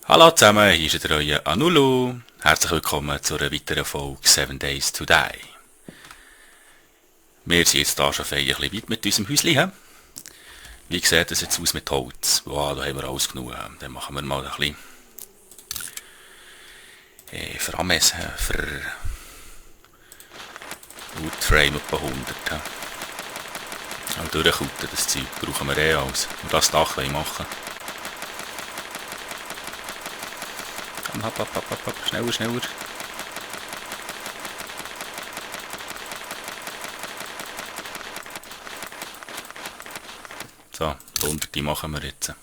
Hallo zusammen, hier ist wieder euer Anulu. Herzlich willkommen zu einer weiteren Folge 7 Days to Die. Wir sind jetzt hier schon ein bisschen weit mit unserem Häuschen. He? Wie sieht es jetzt aus mit Holz? Wow, da haben wir alles genug. Dann machen wir mal ein bisschen Vermessen für Woodframe etwa 100. Auch durchkutten, das Zeug brauchen wir alles. Und das Dach wollen wir machen. Hopp, schneller, schneller. So, die 100 machen wir jetzt.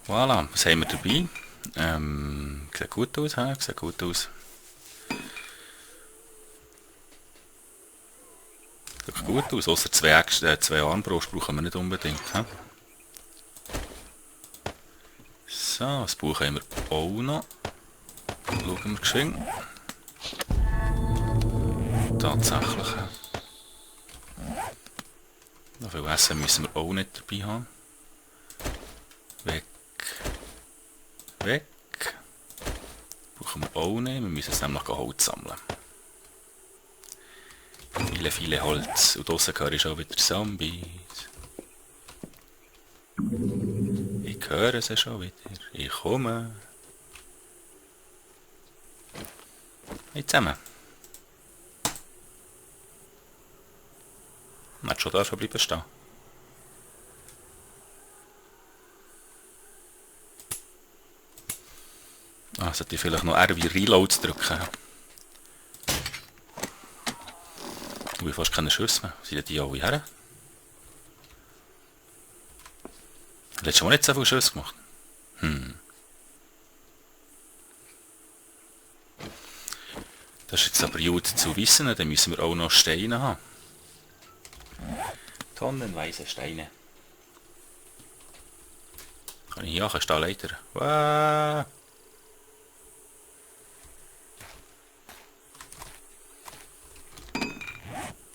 Voilà, was haben wir dabei? Sieht gut aus, he? Sieht gut aus. Sieht gut aus, ausser zwei Armbrust brauchen wir nicht unbedingt. He? So, das Buch haben wir auch noch. Schauen wir geschwind. Tatsächlich. Noch viel Essen müssen wir auch nicht dabei haben. Weg. Weg. Brauchen wir auch nicht. Wir müssen es nämlich Holz sammeln. Viele Holz. Und draussen höre ich schon wieder Zombies. Ich höre sie schon wieder. Ich komme. Hey zusammen. Man hat schon dürfen bleiben stehen. Ah, sollte ich vielleicht noch R wie Reload drücken. Ich habe fast keine Schüsse mehr. Sind die alle her? Letztes Mal nicht so viele Schüsse gemacht. Das ist jetzt aber gut zu wissen, dann müssen wir auch noch Steine haben. Tonnenweise Steine. Kann ich hier auch Stahlleiter? Wow.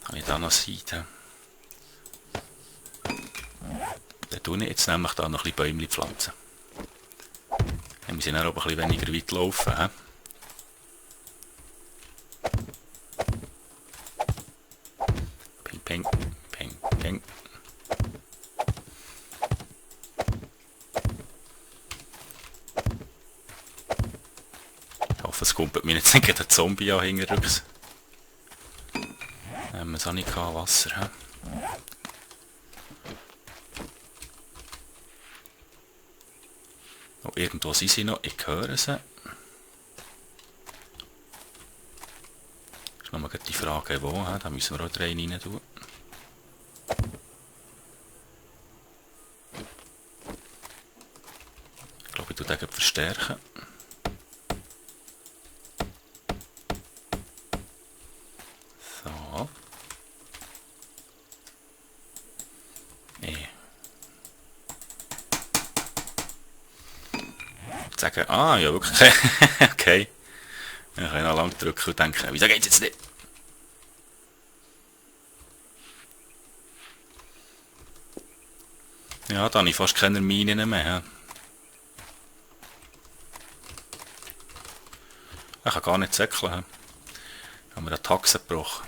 Kann ich da noch Seite? Dann tue ich jetzt nämlich da noch ein bisschen Bäume pflanzen. Dann müssen wir auch ein bisschen weniger weit laufen. He? Ping, ping, ping, ping. Ich hoffe, es kommt mir jetzt nicht ein Zombie an hinterrücks. Was habe ich gehabt? Wasser. He? Oh, irgendwo sind sie noch. Ich höre sie. Ist nochmal die Frage, wo. He? Da müssen wir auch rein rein tun. Ich glaube, ich tue den verstärken. So. Sagen, ah, ja wirklich. Okay. Ich kann noch lang drücken und denken, wieso geht's jetzt nicht? Ja, da habe ich fast keine Minen mehr. Ich kann gar nicht säckeln. Haben wir eine Taxe gebrochen.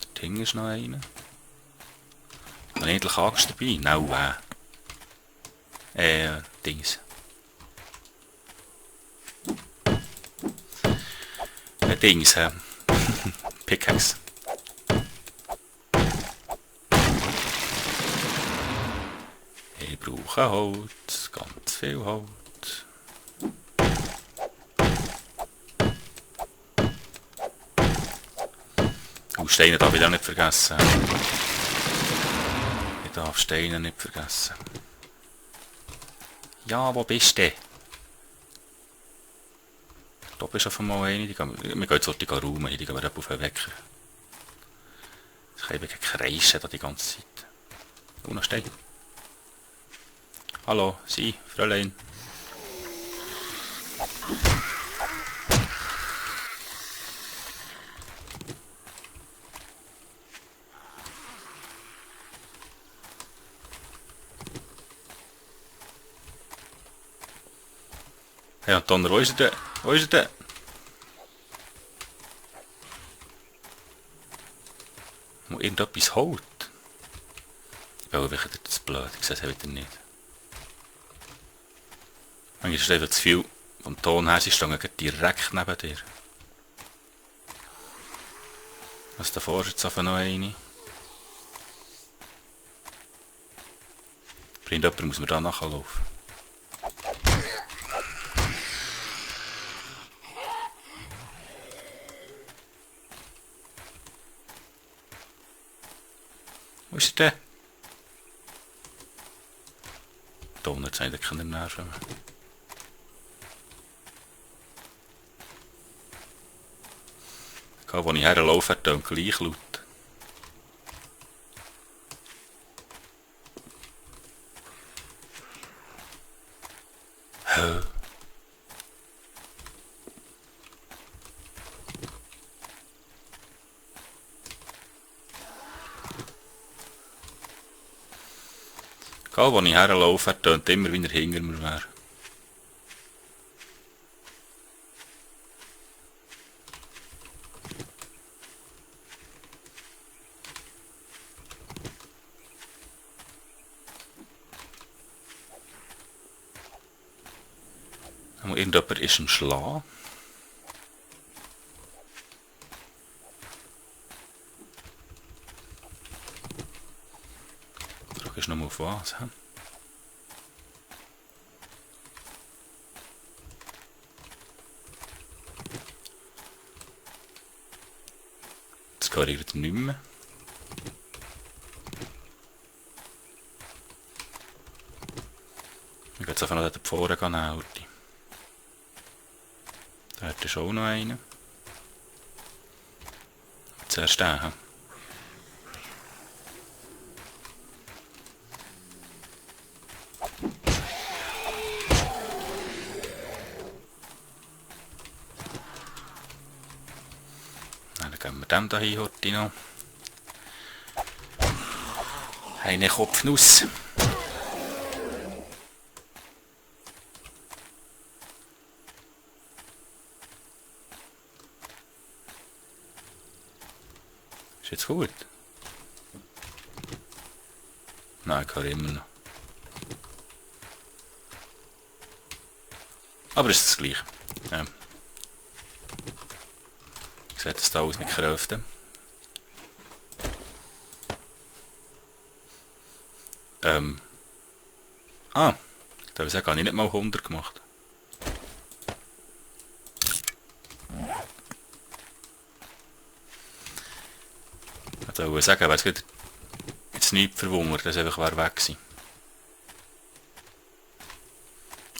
Der Ding ist noch einer. Habe ich endlich Axt dabei? No, Dings. Dings, Pickaxe. Ich brauche Holz, ganz viel Holz. Steine darf ich auch nicht vergessen. Ich darf Steine nicht vergessen. Ja, wo bist du? Da bist du auf einmal eine. Wir gehen jetzt heute räumen, die gehen wir auf den Wecker. Ich kann eben kreischen da die ganze Zeit. Und noch Steine. Hallo, Sie, Fräulein. Hey Donner, wo ist er denn? Wo ist er denn? Wo irgendetwas holt. Ich baue wieder das blöd, ich sehe es wieder nicht. Manchmal ist es einfach zu viel vom Ton her, sie stehen direkt neben dir. Was davor ist jetzt einfach noch eine. Bringt jemand, muss man da nachlaufen. Wo ist er denn? Donner, jetzt habe ich keine Nerven mehr. Wo ich herlaufe, tönt gleich laut. Wo ich herlaufe, tönt immer, wie er hinter mir wäre. Irgendjemand ist am Schlagen. Die Frage ist noch mal auf was. He? Jetzt höre ich wieder nicht mehr. Ich gehe jetzt einfach noch den Pforen gehen. Da ist auch noch einer. Zuerst den. Dann geben wir dem da hin heute noch. Einen Kopfnuss. Ist jetzt gut? Nein, ich höre immer noch. Aber ist das gleiche. Ja. Sieht das da aus mit Kräften? Da habe ich gar nicht mal 100 gemacht. Ich wollte sagen, weil es jetzt nicht verwundert, dass einfach weg gewesen.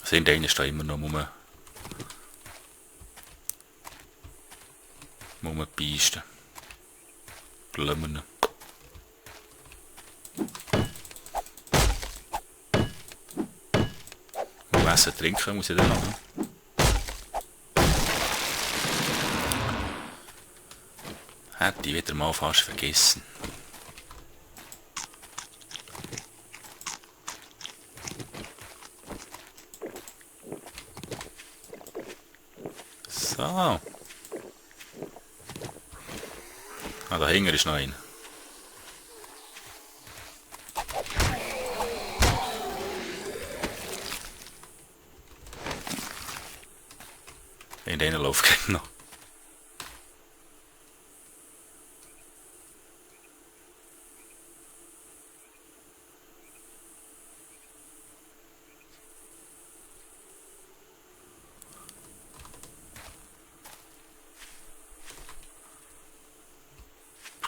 Also in denen steht immer noch Pisten. Blömmen. Essen, trinken muss ich dann noch. Hätte ich wieder mal fast vergessen. So. Ah, dahinter ist noch einer. In denen läuft es noch.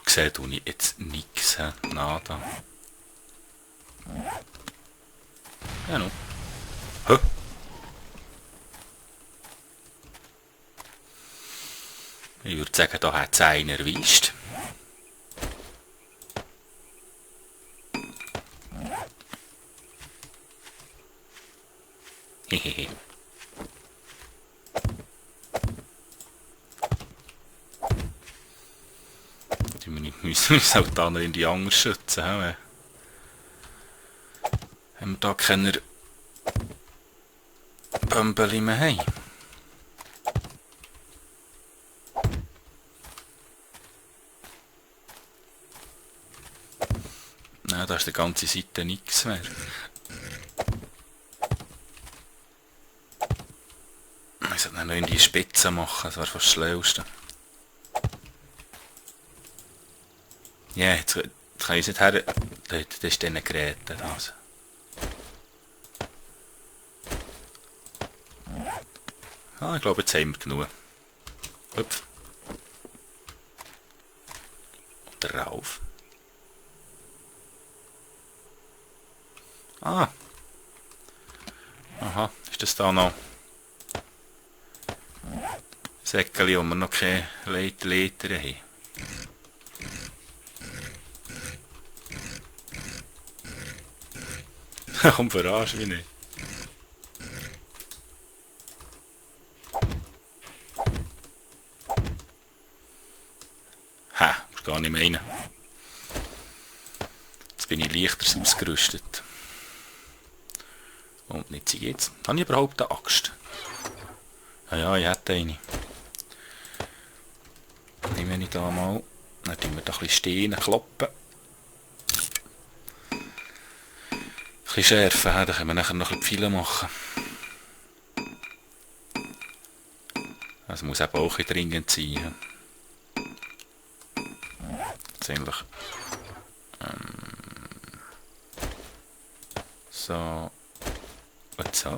Sehe tue ich jetzt nichts. Nada. Ja, no. Hä? Ich würde sagen, da hat es einer erwischt. Hehehe. Wir müssen uns auch da noch in die anderen schützen. Haben wir da keine Bömbeli mehr haben. Nein, da ist die ganze Seite nichts mehr. Ich sollte noch in die Spitze machen, das wäre fast das Schlauste. Ja, yeah, jetzt kann ich es nicht her... Das ist diesen Geräten. Also. Ah, ich glaube, jetzt haben wir genug. Hüpf. Und drauf. Ah. Aha, ist das da noch... Säckchen, wo wir noch keine Leiter haben. Komm, verarsch mich nicht. Ha, muss gar nicht meinen. Jetzt bin ich leichter ausgerüstet. Und nicht sie geht's. Habe ich überhaupt eine Axt? Ja, ich hätte eine. Nehmen wir da mal. Dann tun wir da ein bisschen Steine kloppen. Ein bisschen schärfen, dann können wir nachher noch ein bisschen Pfeile machen. Also muss eben auch dringend sein. Jetzt eigentlich. So. Und so.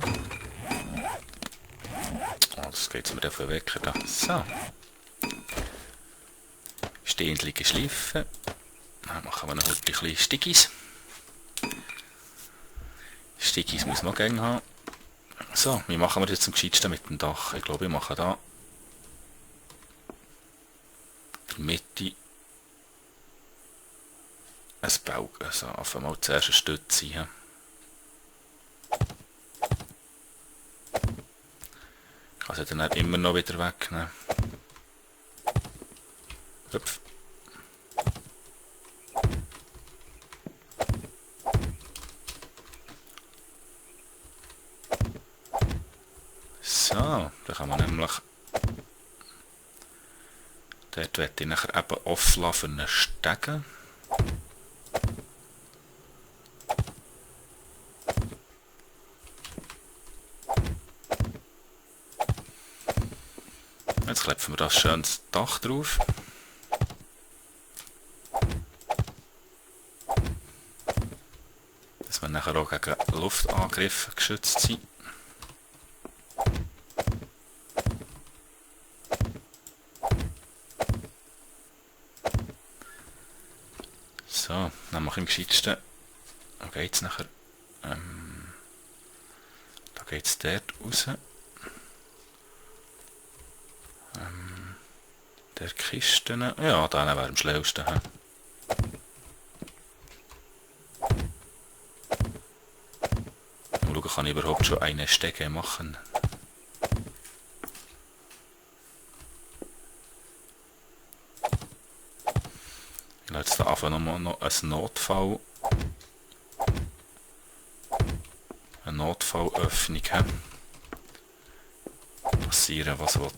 Oh, das geht mir davon weg. Da. So. Stehendchen geschliffen. Dann machen wir noch ein bisschen Stickis. Stickis muss man gerne haben. So, wie machen wir das jetzt am gescheitsten mit dem Dach? Ich glaube, ich mache da in der Mitte ein Balken. Also einfach mal zuerst eine Stütze. Ja. Ich kann sie dann immer noch wieder wegnehmen. Hüpf. So, da kann man nämlich... Dort werde ich nachher eben offen für einen Stegen. Jetzt klepfen wir das schönes Dach drauf. Dass wir nachher auch gegen Luftangriffe geschützt sind. So, dann mache ich am gescheitsten. Da geht es nachher. Da geht es dort raus. Der Kisten. Ja, dann wäre am schlausten. Mal schauen, kann ich überhaupt schon eine Stege machen? Ich lasse jetzt da einfach nochmal noch eine Notfallöffnung haben. Passieren, was will.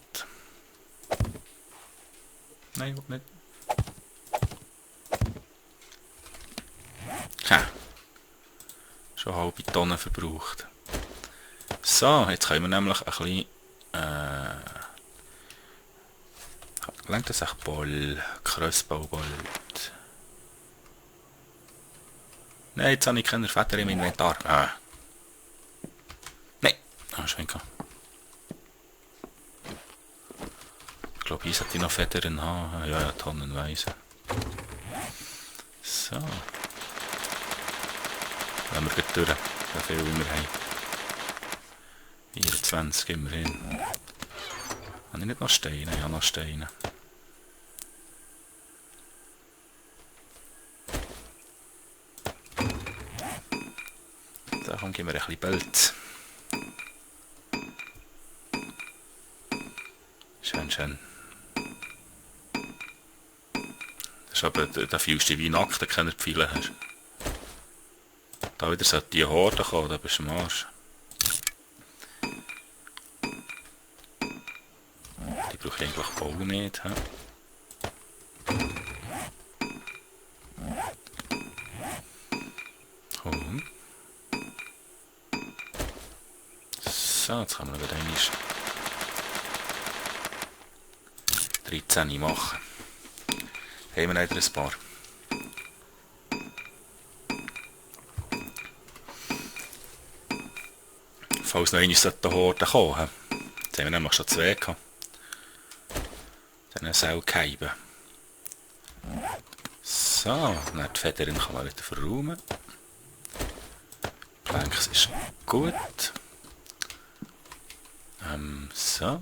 Nein, ich will nicht. Ha. Schon eine halbe Tonne verbraucht. So, jetzt können wir nämlich ein bisschen... Lenkt das echt Ball? Crossbowbolt. Nein, jetzt habe ich keine Feder im Inventar. Ah. Nein, schon gehabt. Ich glaube, hier sollte ich noch Federn haben. Ja, tonnenweise. So. Lassen wir gleich durch. So viel wie wir haben. 24 immerhin. Habe ich nicht noch Steine? Ich habe noch Steine. Da geben wir ein bisschen Pelz. Schön, schön. Das ist aber der fühlst wie nackt, wenn du keine Pfeile hast. Da wieder sollte die Horde kommen, da bist du am Arsch. brauche ich eigentlich auch nicht. He? Und. So, jetzt können wir wieder einmal 13 machen. Haben wir leider ein paar. Falls noch einmal der Horde kommen. Jetzt haben wir nämlich schon 2 gehabt. Dann soll geheiben. So, dann die Federin kann man wieder verräumen. Planks ist gut. So.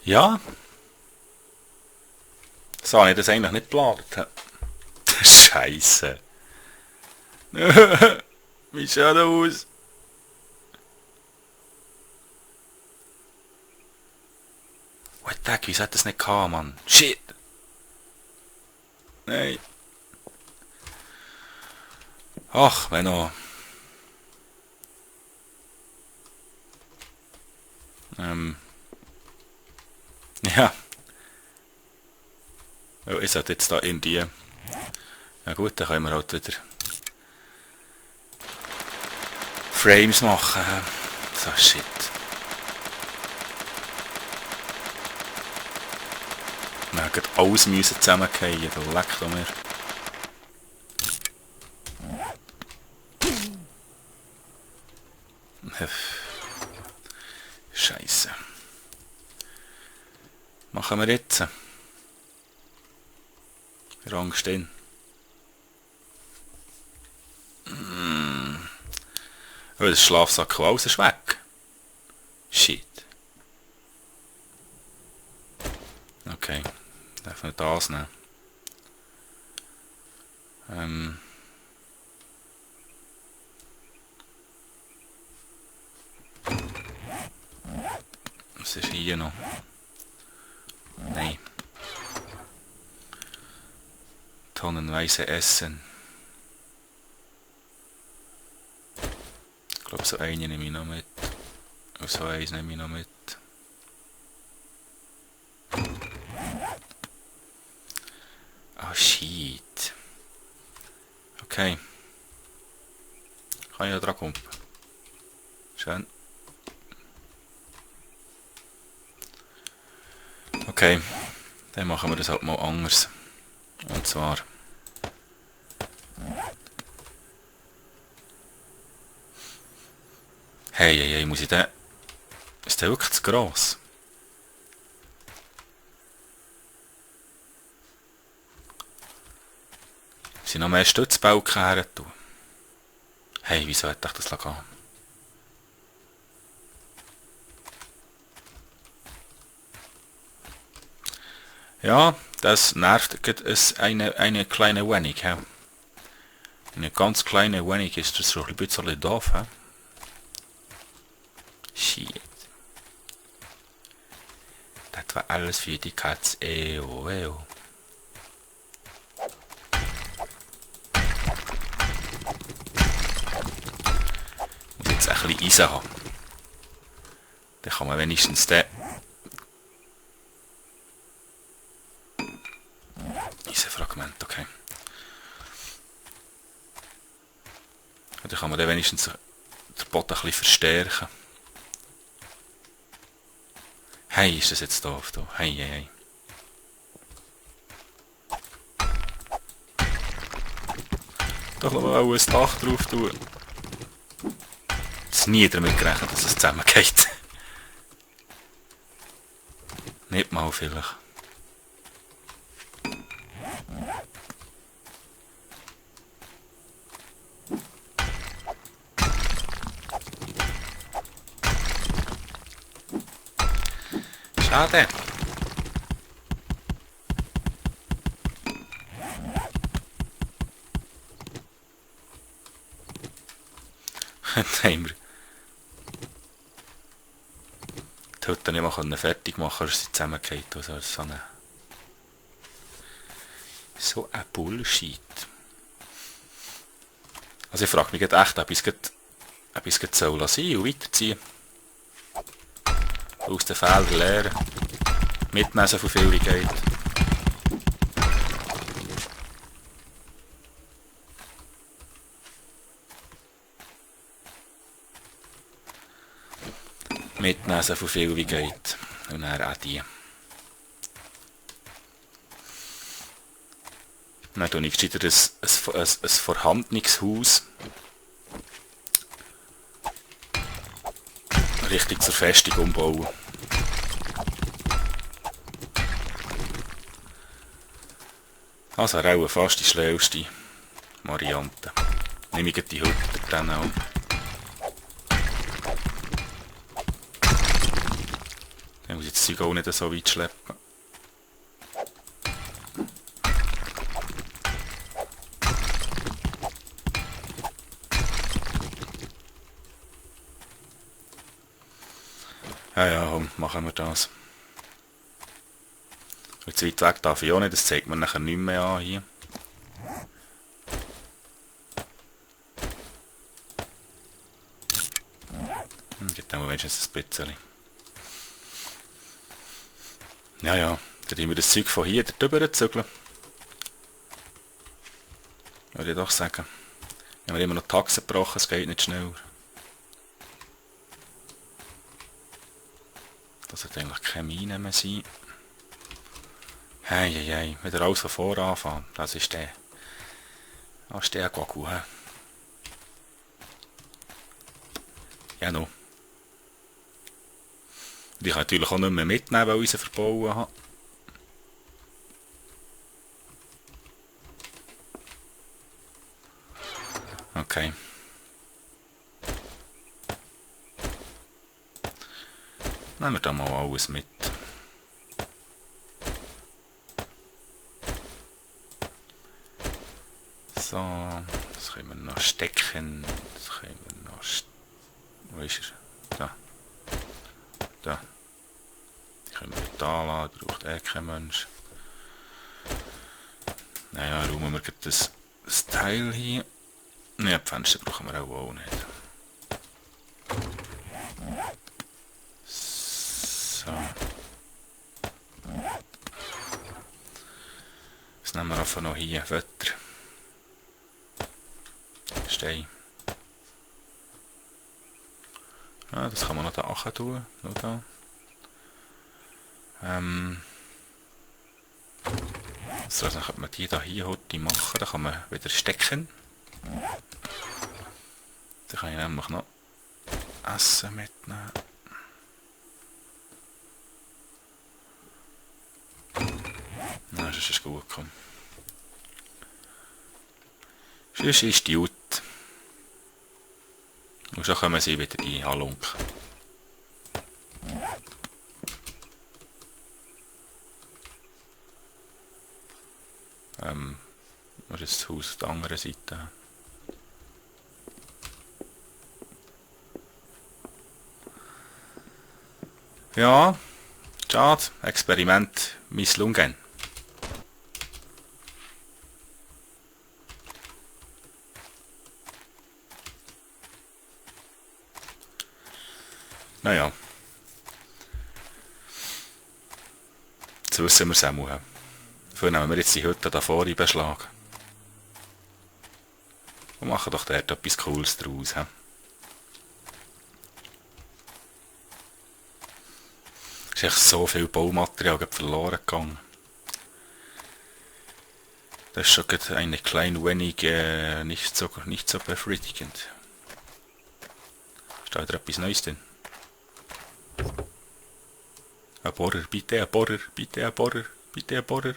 Ja. So habe ich das eigentlich nicht geplant. Scheiße. Wie schaut das aus? What the heck, wieso hat das nicht gehabt, Mann? Shit! Nein. Ach, wenn noch. Ja. Ja, ich sollte jetzt da irgendwie... Ja gut, dann können wir halt wieder Frames machen. So, shit. Wir haben alles müssen zusammenfallen, da leckt doch mir. Scheiße. Machen wir jetzt. Rang stehen. Oh, das Schlafsack alles ist weg. Shit. Okay. Darf nicht das nehmen. Was ist hier noch? Nein. Tonnenweise Essen. Ich glaube, so eine nehme ich noch mit. Und so eins nehme ich noch mit. Ah, shit. Okay. Kann ich ja dran kommen. Schön. Okay. Dann machen wir das halt mal anders. Und zwar... Hey, muss ich den... Ist der wirklich zu gross? Sind noch mehr Stützbalken her tun? Hey, wieso hätte ich das gehen? Ja, das nervt eine kleine wenig. He? Eine ganz kleine wenig ist das so ein bisschen doof. He? Shit. Das war alles für die Katze. Eo. Muss jetzt ein bisschen Eisen haben. Dann kann man wenigstens den Eisenfragment, okay. Und dann kann man dann wenigstens den Boden ein bisschen verstärken. Hey, ist das jetzt doof da? Hey. Doch noch mal ein Dach drauf tun. Es nie damit gerechnet, dass es zusammengeht. Nicht mal vielleicht. Schade. Dann haben wir die Hütte nicht mal fertig machen, als sie zusammengefallen. Also so ein Bullshit. Also ich frage mich echt, ob ich es sein lassen und weiterziehen. Aus den Feldern lernen. Mitnehmen, so viel wie geht. Mitnehmen, so viel wie geht. Und dann auch die. Dann tue ich gescheiter ein vorhandenes Haus richtig zur Festung umbauen. Also auch fast die schlauste Variante. Nehme ich die Hütte dann auch. Dann muss ich das Zeug auch nicht so weit schleppen. Ja, komm, machen wir das. Und zu weit weg darf ich auch nicht, das zeigt man nachher nicht mehr an hier. Gibt dann wenigstens ein bisschen. Ja, dann tun wir das Zeug von hier drüber zügeln. Würde ich doch sagen. Wenn wir immer noch Taxen brauchen, es geht nicht schneller. Das sollte eigentlich keine Mine mehr sein. Hey, wieder alles von vorne anfangen. Das ist der. Das ist der Goku, hä? Ja, noch. Die kann natürlich auch nicht mehr mitnehmen, weil ich sie verbauen habe. Okay. Nehmen wir da mal alles mit. So, das können wir noch stecken. Das können wir noch wo ist er? Da. Da. Die können wir da laden, braucht kein Mensch. Naja, räumen wir das Teil hier. Ne, die Fenster brauchen wir auch nicht. So. Jetzt nehmen wir einfach noch hier Wetter. Stein. Ja, das kann man noch da achen tun. Noch da. So, dann könnte man die da hier heute machen. Da kann man wieder stecken. Dann kann ich nämlich noch Essen mitnehmen. Nein, das ist gut gekommen. Sonst ist die gut. Und so können sie wieder die anlunken. Was ist das Haus auf der anderen Seite? Ja, schade. Experiment misslungen. Naja. Jetzt wissen wir es auch. Dafür nehmen wir jetzt die Hütte da vor in Beschlag. Und machen doch dort etwas Cooles draus. He? Es ist echt so viel Baumaterial verloren gegangen. Das ist schon ein klein wenig nicht so befriedigend. Steht da etwas Neues drin? Ein Bohrer, bitte ein Bohrer, bitte ein Bohrer, bitte ein Bohrer.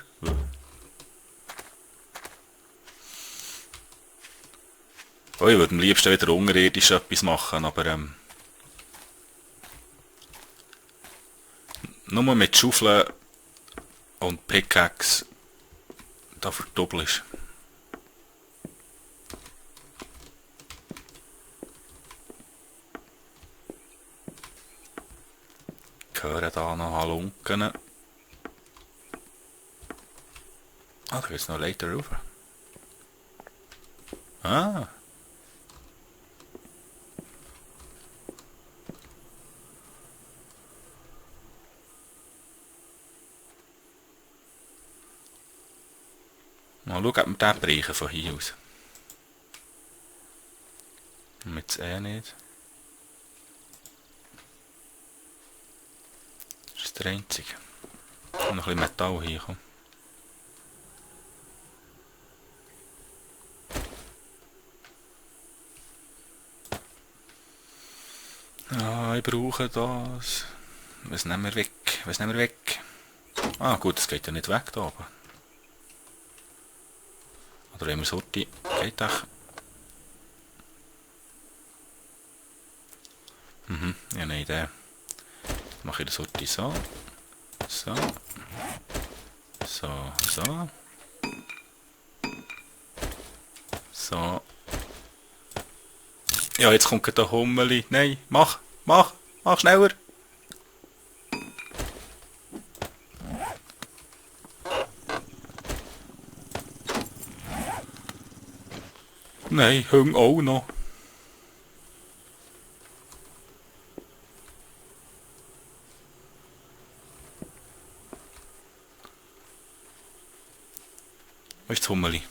Oh, ich würde am liebsten wieder unterirdisch etwas machen, aber nur mit Schaufeln und Pickaxe da verdoppelst. höre da noch Halunken. Ah, da geht es noch Leiter rauf. Ah. Mal schauen, ob wir den bereichen von hier aus. Mit nicht. Das ist der einzige. Noch ein bisschen Metall hier. Komm. Ja, ich brauche das. Was nehmen wir weg? Was nehmen wir weg? Ah gut, das geht ja nicht weg da oben. Oder wenn wir Sorti. Geht doch. Mhm, ja eine Idee. Mache ich das Sorti so. So. So, so. So. Ja, jetzt kommt der Hummeli. Nein, mach schneller. Nein, Hung auch noch. Wo ist das Hummeli?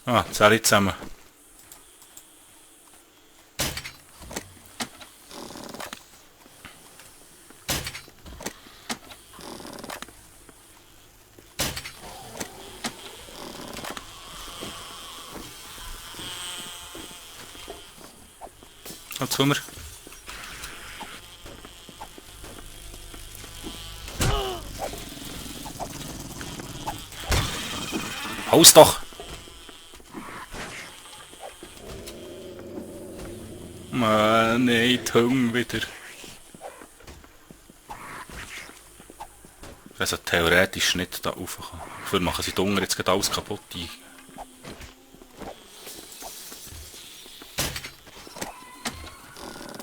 Ah, jetzt alle zusammen. Jetzt Hummer. Haus doch! Nein, die Hunde wieder. Also theoretisch nicht da rauf kann. Dafür machen sie Hunger jetzt gerade alles kaputt.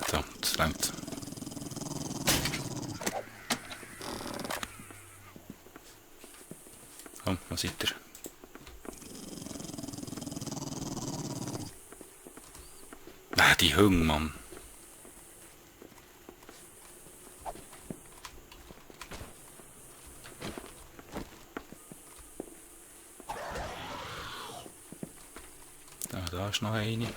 So, das reimt. Komm, was seid ihr? Ah, die Hunde, Mann. Da ist noch eine.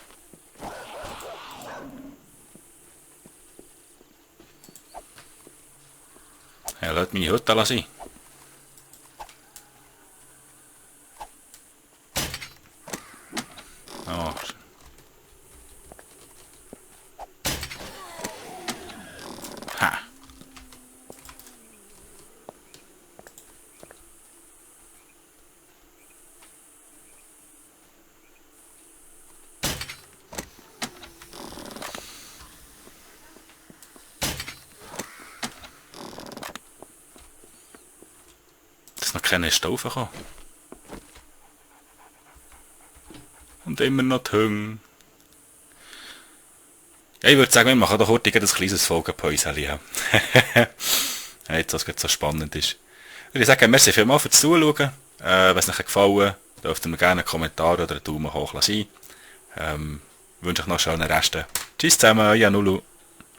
Ja, lass meine Hütte sein. Oh. Ha. Dass noch keine Staufe kommen. Und immer noch die Hunde. Ja, ich würde sagen, wir machen doch heute ein kleines Folgenpäuschen. Ja. Jetzt, was gerade so spannend ist. Ich würde sagen, merci vielmals fürs Zuschauen. Wenn es euch gefallen hat, dürft ihr mir gerne einen Kommentar oder einen Daumen hoch lassen. Wünsche euch noch schöne Reste. Tschüss zusammen, euer Nulu.